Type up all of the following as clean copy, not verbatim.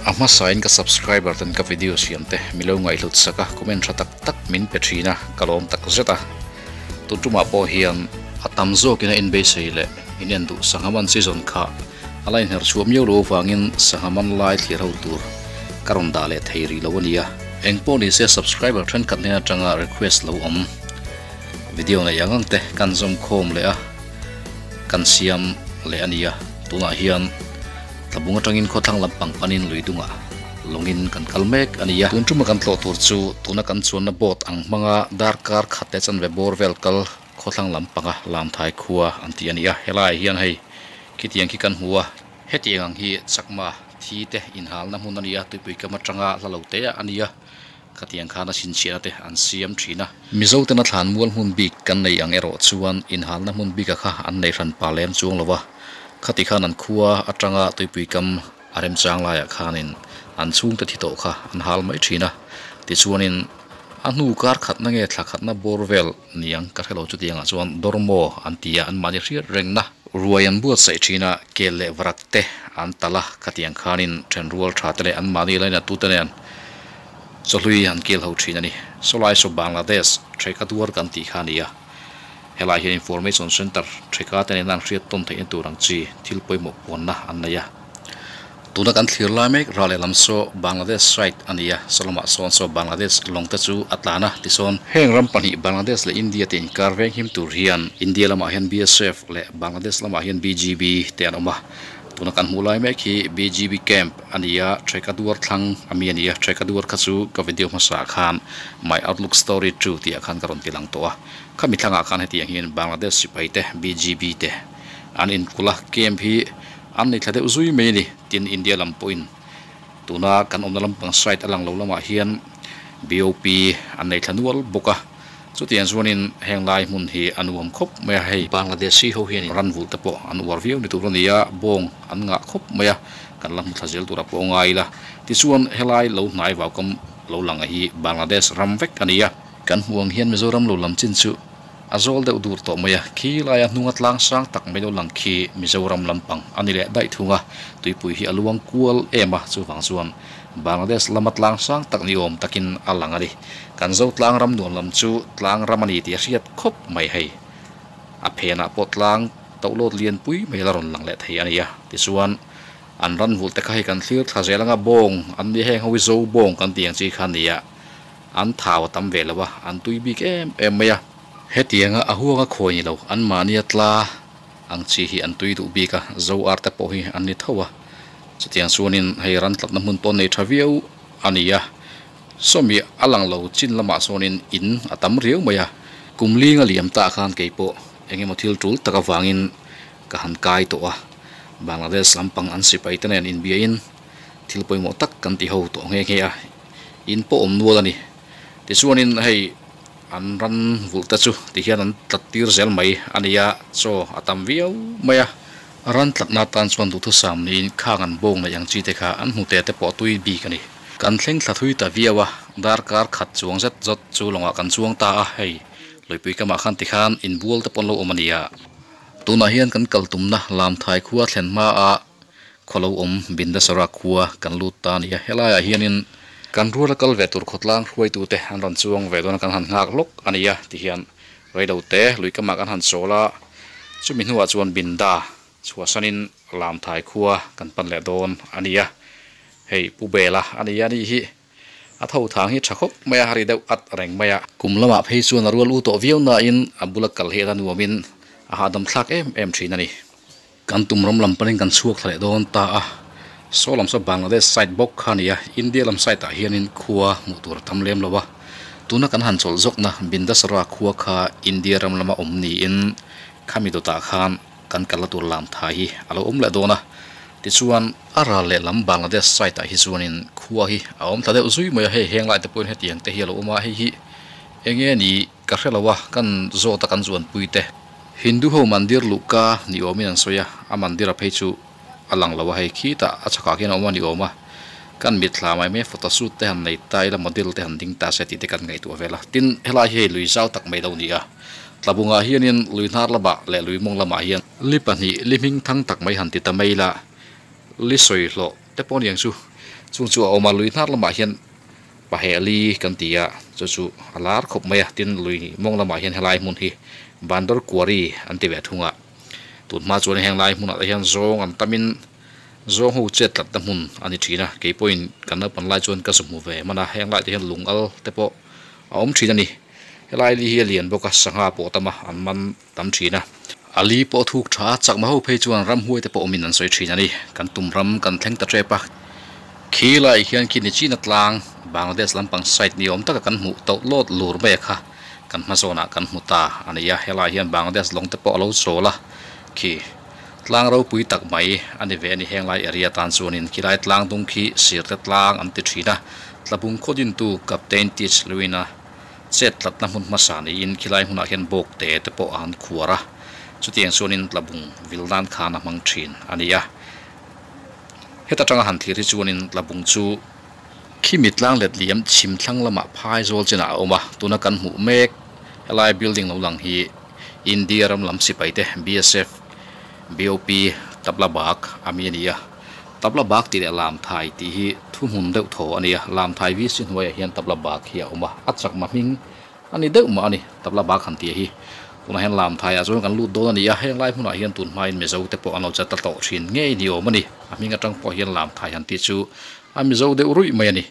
A hmasain ka subscriber ten ka video siam te milo ngaihhlut sak a, comment tha tak tak min pe thin a, ka lawm tak zet a. Tun tumah pawh hian a tam zawkin a inbeisei leh in en duh sangha man season kha a la inher chhuah miau lo avangin sangha man lai thlir ho tur ka rawn dah leh thei rih lo a nia. Engpawh nise subscriber thenkhat hnen atanga request lo awm video neih ang ang te kan zawm khawm leh a, kan siam leh a nia. Tunah hian Tlabung atangin khawthlang lampang panin lui dungah lawngin kan kal mek a ni a. Tun tuma kan tlawh tur chu tuna kan chuanna boat ang hmanga darkar khat leh chanve bawr vel kal khawthlang lampanga Lamthai khua an tih a ni a. Helaiah hian hei khitiang khi kan hmu a. Hetiang ang hi chakma thi te inhalna hmun a ni a, tuipui kam atanga hla lo te a ni a, khatiang khan a chhinchhiahna te an siam thin a. Mizo tena thlan mual hmun bik kan nei ang erawh chuan inhalna hmun bika kha an nei hran pa lem chuang lo a, khati khan an khua atanga tuipui kam a remchang laiah khanin an chhungte thi tawh kha an hal mai thin a, tichuanin a hnu kar khatna nge thla khatna bawr vel niang ka hrelo chutiangah chuan dormaw an ti a, anmahni hriat rengna ruai an buatsaih thin a, kel leh varak te an talh a, khatiang khanin thenrual tha te leh anmahni lainatute nen chawhlui an kil ho thin a ni. Sawlai saw Bangladesh Theka duar kan tih kha a ni a, helai hian Information Centre Theka te nena an hriat tawn theihna tur ang chi thil pawimawh puanna an nei a. Tuna kan thlir lai mek ral lehlam saw Bangladesh side a ni a, saw lamah sawn saw Bangladesh lawng te chu a tlan a, tisawn heng ram pahnih Bangladesh leh India te inkar veng him tur hian India lamah hian BSF leh Bangladesh lamah hian BGB te an awm a. Tuna kan hmuh lai mek hi BGB camp a ni a, Theka duar thlang a mi a ni a, Theka duar kha chu ka video hmasa ah khan My Outlook Story 2 tih ah khan ka rawn ti lang tawh a, khami thlangah khan hetiang hian Bangladesh sipai te BGB te an inkulh a, camp hi an nei thla deuh zui mai a ni, tin India lam pawhin tuna kan awmna lampang side a lang lo lamah hian BOP an nei thla nual bawk a. Chutiang chuanin heng lai hmun hi a nuam khawp mai a, hei Bangladeshi ho hianin ran vulh te pawh an uar viau ni tur a ni a, bawng an ngah khawp mai a, kan la hmu thla zel tur a pawh ngai ila. Tichuan helai lo hnai vaukam lo lang hi Bangladesh ram vek a ni a. Kan hmuh ang hian Mizoram lo lam chin chu a zawl deuh dur tawh mai a, khi laia hnunga tlang sang tak mai lo lang khi Mizoram lampang a ni leh daih thung a, tuipui hi a luang kual em a, chuvang chuan Bangladesh lama tlang sang tak ni awm takin a lang a ni. Kan zo tlang ram nuam lam chu tlang ram a ni tih a hriat khawp mai hei. A phenah pawh tlang tohlawt lianpui mai la rawn lang leh thei a ni a. Tichuan, an ran vulh te kha hei kan thlir thla zel anga bawng an ni heng ho hi zo bawng kan tih ang chi kha a ni a. An thau a tam ve lo a, an tui bik em em mai a. Hetianga a huanga khawi ni lo, anmahnia tla ang chi hi an tui duh bik a, zo ar te pawh hi an ni tho a. Chutiang chuanin hei ran tlatna hmun pawh nei tha viau a ni a, sawmi a lang lo chin lamah chuanin in a tam riau mai a, kum ling a liam tah khan kei pawh eng emaw thil tul tak avangin ka han kai tawh a, Bangladesh lampang an sipai te nen inbiain thil pawimawh tak kan ti ho tawh nghe nghe a, in pawh awm nual a ni. Tichuanin hei an ran vulh te chu tihian an tlat tir zel mai a ni a, chaw a tam viau mai a. Ran tlatna atan chuan duhthusam niin khang an bawng neih ang chi te kha an hnute te pawh tui bik a ni. Kan thleng thla thui ta viau a, darkar khat chuang zet zawt chu lawngah kan chuang ta a, hei Luipui kamah khan tikhan inbual te pawh an lo awm a nia. Tunah hian kan kal tumna Lamthai khua thlen hmaah khaw lo awm Bindasara khua kan lut ta a ni a, helaiah hianin kan ruala kal ve tur khawtlang hruaitute an rawn chuang ve dawn a kan han nghak lawk a ni a tihian Reilote lui kamah kan han chawl a, chumi hnuah chuan Binda chhuahsanin Lamthai khua kan pan leh dawn a ni a, hei Pu Bela a ni a ni hi a tho thang hi tha khawp mai a, ri deuh at reng mai a. Kum lamah phei chuan a rual u tawh viau nain a bula kal hi a la nuamin a hahdam thlak em em thin a ni. Kan tum ram lam panin kan chhuak thla leh dawn ta a, saw lam saw Bangladesh side bawk kha a ni a, India lam side ah hianin khua hmuh tur a tam lem lo a, tuna kan han chawlh zawkna Bindasara khua kha India ram lama awm niin khami dawtah khan kan kalna tur lam tha hi a lo awm leh dawn a, tichuan a ral leh lam Bangladesh side ah hi chuanin khua hi a awm thla deuh zui mai a, hei heng lai te pawhin hetiang te hi a lo awm a, hei hi enge ni ka hre lo a, kan zawt a kan zuanpui te. Hindu ho mandir luhka ni awmin an sawi a, a mandir a phei chu a lang lo a, hei khitah a chhakah khian a awm a ni awm a, kan mitthla mai mai photo shoot te han nei ta ila model te han ding ta se tih te kan ngaihtuah vel a, tin helai hi hei lui zau tak mai lo ni a, tlabungah hianin lui hnar lamah leh lui mawng lamah hian li pahnih li hming thang tak mai han ti ta mai ila li sawi hlawh te pawh a ni ang chu. Chung chu a awm a lui hnar lamah hian pahehli kan ti a chu chu a lar khawp mai a tin lui mawng lamah hian helai hmun hi bandar quarry an ti ve thung a tun hma chuan heng lai hmunah te hian zawng an tamin zawng ho chet tlat na hmun a ni thin a keipawhin kan naupang lai chuan ka zu hmu ve hman a heng lai te hian lung al te pawh a awm thin a ni helai li hi a lian bawk a sangha pawh tam a an man tam thin a a li pawh a thuk tha a chakma ho phei chuan ramhuai te pawh awmin an sawi thin a ni kan tum ram kan thleng ta tep a khi lai hian khi ni chin a tlang Bangladesh lampang side ni awm taka kan hmuh tauh lawt lur mai a kha kan hma zawnah kan hmu ta a ni a helai hian Bangladesh lawng te pawh a lo chawl a khi tlang ropui tak mai a ni ve a ni heng lai area tan chuanin khilai tlang dung khi sir te tlang an ti thin a tlabung khaw dintu Captain Tich Lewin-a chet tlatna hmun hmasa niin khilai hmunah hian bawk te te pawh a han khuar a chutiang chuanin tlabung vil nan khan a hmang thin a ni a heta tanga han thlir hi chuanin tlabung chu khimi tlang let liam chhim thlang lamah phai zawl chinah a awm a tuna kan hmuh mek helai building lo lang hi India ram lam sipai te B_S_F B_O_P tabla bag ami a ni a tabla bag tih leh lam thai tih hi thuhmun deuh thaw a ni a lam thai V_C hnuaiah hian tabla bag hi a awm a a chakma hming a ni deuh mah a ni tabla bag han tih hi tunah hian lam thaiah chuan kan lut dawn a ni a heng lai hmunah hian tun hmain mizo te pawh an lo che ta tawh thin ngei ni awm a ni a hming atang pawh hian lam thai han tih chu a mizo deuh ruih mai a ni.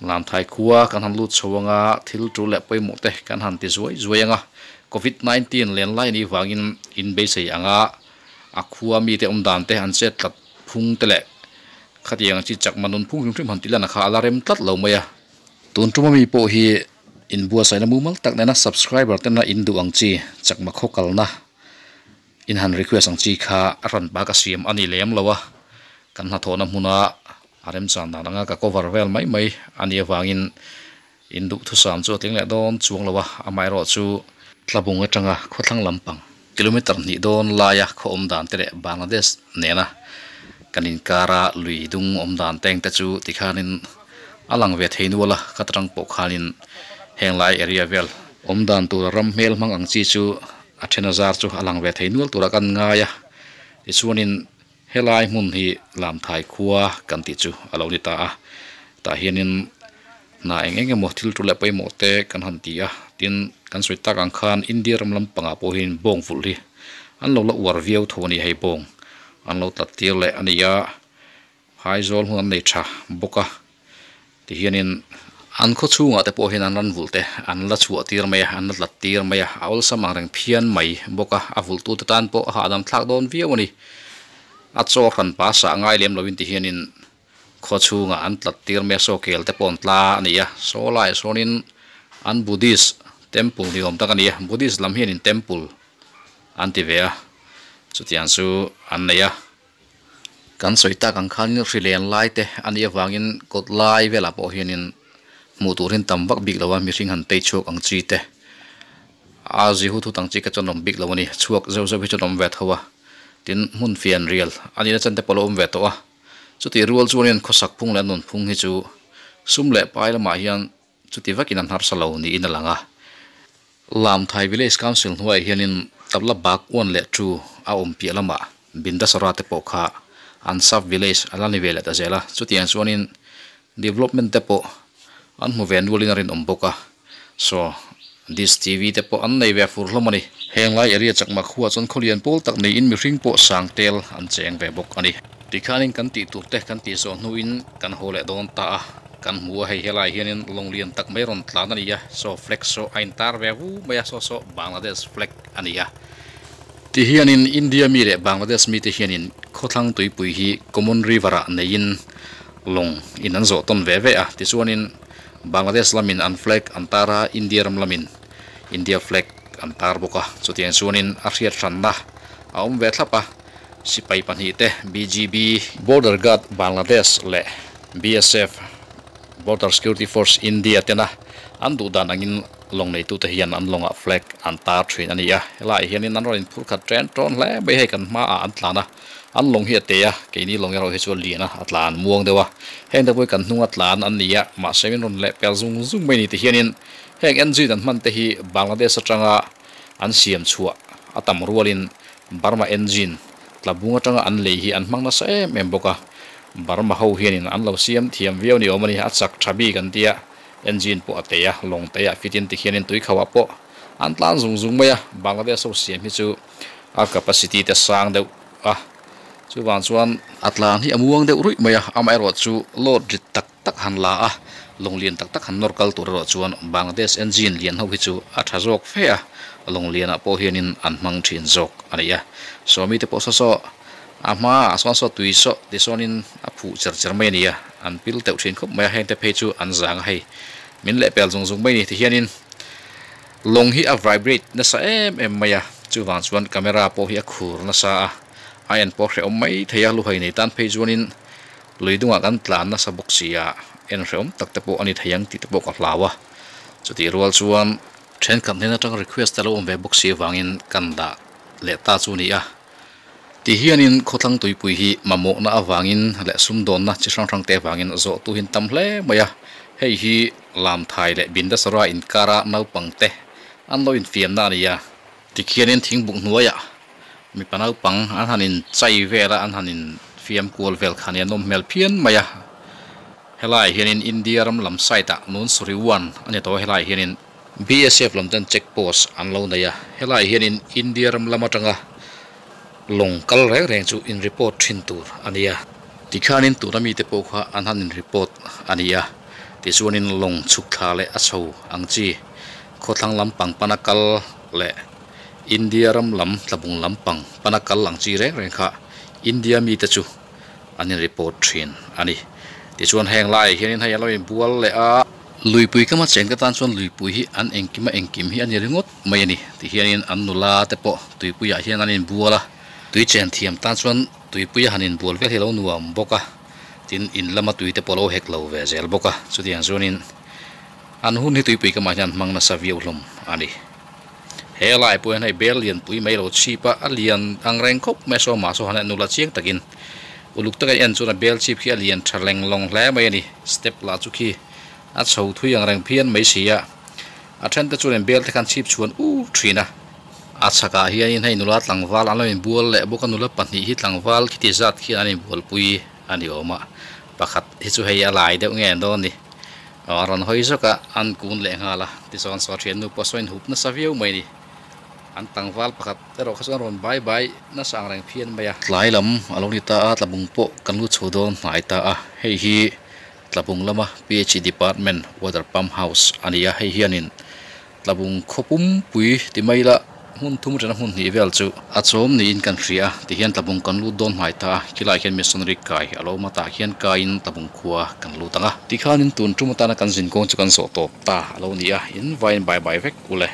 Lamthai khua kan han lut chho anga thil tul leh pawimawh te kan han ti zuai zuai anga covid 19 len lai anih vangin in beisei anga a khua mite awm dan te an chet tlat phung te leh khatiang chi chakma nun phung hrim hrim han tih lan a kha a la rem tlat lo mai a. Tun tuma mi pawh hi inbuatsaihna mumal tak nena subscriber tena in duh ang chi chakma khaw kalna in han request ang chi kha a hran bak a siam a ni lem lo a kan hnathawhna hmuna a remchan dan anga ka cover vel mai mai a nih avangin in duhthusam chu a tling leh dawn chuang lo a amaherawh chu tlabung atanga khawthlang lampang kilometer hnih dawn laia khaw awm dan te leh Bangladesh nena kan inkara lui dung awm dan te engte chu tikhanin a lang ve thei nual a ka tarang pawh khanin heng lai area vel awm dan tur ram hmel hmang ang chi chu a then a zar chu a lang ve thei nual turah kan ngai a tichuanin helai hmun hi lamthai khua kan tih chu a lo ni ta a tah hianin hna eng eng emaw thil tul leh pawimawh te kan han ti a tin kan sawi tak ang khan India ram lampangah pawh hian bawng vulh hi an lo la uar viau tho a ni hei bawng an lo tlat tir leh a ni a. Aizawl hmun an nei tha bawk a tihianin an khaw chhungah te pawh hian an ran vulh te an la chhuah tir mai a an la tlat tir mai a a awlsam ang reng phian mai bawk a a vulh tute tan pawh a hahdam thlak dawn viau a ni a chaw hran pa sah ngai lem lovin tihianin khaw chhungah an tlat tir mai a saw kel te pawh an tla a ni a saw laiah sawnin an buddhist temple ni awm tak a ni a buddhist lam hianin temple an ti ve a chutiang chu an nei a. Kan sawi tak ang khanin hri len lai te a nih avangin kawt lai velah pawh hianin hmuh tur hian tam vak bik lo a mihring han tei chhuak ang chi te a zi hut hut ang chi kha chuan awm bik lo a ni chhuak zeuh zeuh hi chuan awm ve tho a tin hmun fian rial a nihna chan te pawh a lo awm ve tawh a chutih rual chuanin khawsak phung leh nun phung hi chu sum leh pai lamah hian Chuti vakin an harsa lo niin a lang a. Lamthai Village Council hnuaiah hianin Tabla Bag 1 leh 2 a awm piah lamah Bindasara te pawh kha an sub village a la ni ve leh ta zel a. Chutiang chuanin development te pawh an hmu ve nualin a rinawm bawk a. Saw Dish TV te pawh an nei ve fur hlawm a ni. Heng lai area chakma khuaah chuan khawlian pawl tak niin mihring pawh sang tel an cheng ve bawk a ni. Tikhanin kan tih tur te kan tih zawh hnuin kan haw leh dawn ta a, kan hmu a hei helai hianin lawng lian tak mai rawn tlan a ni a, saw flag saw a intar ve vu mai a, saw saw Bangladesh flag a ni a. Tihianin India mi leh Bangladesh mite hianin khawthlang tuipui hi common river ah neiin lawng in an zawh tawn ve ve a, tichuanin Bangladesh lamin an flag an tar a, India ram lamin India flag an tar bawk a, chutiang chuanin a hriat hranna a awm ve thlap a. Sipai pahnih te BGB, Border Guard Bangladesh leh BSF, Border Security Force India tena an duh dan angin lawng neitute hian an lawngah flag an tar thin a ni a. Helaiah hianin an rawn inphur khat ṭen ṭawn hle mai hei kan hmaah an tlan a, an lawng hi a te a, keini lawng erawh hi chu a lian a, a tlan muang deuh a. Heng te pawh hi kan hnunga tlan an ni a, mahse min rawn leh pel zung zung mai ni ti hianin heng engine an hman te hi Bangladesh atanga an siam chhuah a tam rualin Burma engine tla bung atanga an lei hi an hmang nasa em em bawk a. Burma ho hianin an lo siam thiam viau ni awm a ni, a chak tha bik an tia, engine pawh a tei a, lawng tei ah fit in ti khianin tui khauh ah pawh an tlan zung zung mai a, Bangladesh ho siam hi chu a capacity te sang deuh a, chuvang chuan a tlan hi a muang deuh ruih mai a, amaherawh chu load rit tak tak han la a, lawng lian tak tak han nawr kal tur erawh chuan Bangladesh engine lian ho hi chu a tha zawk fe a, lawng lianah pawh hianin an hmang thin zawk a ni a, sawmi te pawh saw saw a hmaah sawn saw tui saw ti sawnin a phuh cher cher mai a ni a, an pil teuh thin khawp mai a, hengte phei chu an zang a hei min lehpel zung zung mai a ni tihianin lawng hi a vibrate nasa em em mai a, chuvang chuan camera pawh hi a khur nasa a, a en pawh hrehawm mai thei a, luhai nei tan phei chuanin Lui dungah kan tlan nasa bawk si a, en hrehawm tak te pawh a ni thei ang tih te pawh ka hlau a. Chutih rual chuan thenkhat hnen atang request te lo awm ve bawk si avangin kan dah leh ta chu a ni a. Ti hianin khawthlang tuipui hi mamawhna avangin leh sumdawnna chi hrang hrang te avangin zawh tuhin tam hle mai a. Hei hi Lamthai leh Bindasara inkara naupang te an lo infiamna a ni a. Tikhianin thingbuk hnuaiah mipa naupang an han in chai vel a, an han in fiam kual vel kha nia nawm hmel phian mai a. Helaiah hianin India ram lam side ah Nunsuri one a ni tawh a, helaiah hianin BSF lam ten check post an lo nei a. Helaiah hianin India ram lam atanga lawng kal reng reng chu in report thin tur a ni a. Tikhianin tuna mite pawh kha an han in report a ni a, tichuanin lawng chhuk thla leh a chho ang chi khawthlang lampang pana kal leh India ram lam tlabung lampang pana kal ang chi reng reng kha India mite chu an in report thin a ni. Tichuan heng laiah hianin hei a lo inbual leh a. Luipui kama cheng te tan chuan luipui hi an engkim a engkim hi a ni ringawt mai a ni. Tihianin an nula te pawh tuipuiah hian an inbual a, tui chen thiam tan chuan tuipui a han inbual vel hi a lo nuam bawk a, tin in lama tui te pawh a lo hek lo ve zel bawk a, chutiang chuanin An hun hi tuipui kamah hian hmang nasa viau hlawm a ni. He lai pawh hian hei bel lianpui mai lo chhip a, a lian ang reng khawp mai a saw mah saw han en nula chiang takin uluk taka en chuan a bel chhip khi a lian tha leng lawng hle mai a ni. Step lah chu khi a chho thui ang reng phian mai si a, a then te chuan bel te khan chhip chhuan ur thin a. A chhakah hianin hei nula tlangval an lo inbual leh bawk a, nula pahnih hi tlangval khiti zat khian an inbualpui a ni awm a, pakhat hi chu hei a lai deuh nge an dawn ni. A rawn hawi zawk a, an kun leh nghal a, tichuan saw thiannu pawh saw in hup nasa viau mai a ni. An tlangval pakhat erawh kha chuan rawn bai bai nasa ang reng phian mai a. Tlai lam a lo ni ta a, tlabung pawh kan lu chho dawn hnai ta a, hei hi tlabung lama PHE department water pump house a ni a, hei hianin Tlabung khaw pumpui ti mai ila hmun thum atana hmun hnih vel chu a chawm niin kan hria a, tihian tlabung kan lut dawn hmai ta a, khilaiah khian missionary kai a lo awm a, tah khian kaiin tlabung khua kan lut ang a. Tikhanin tun tum atana kan zinkawng chu kan zawh tawp ta a lo ni a, in vaiin bye bye vek ule.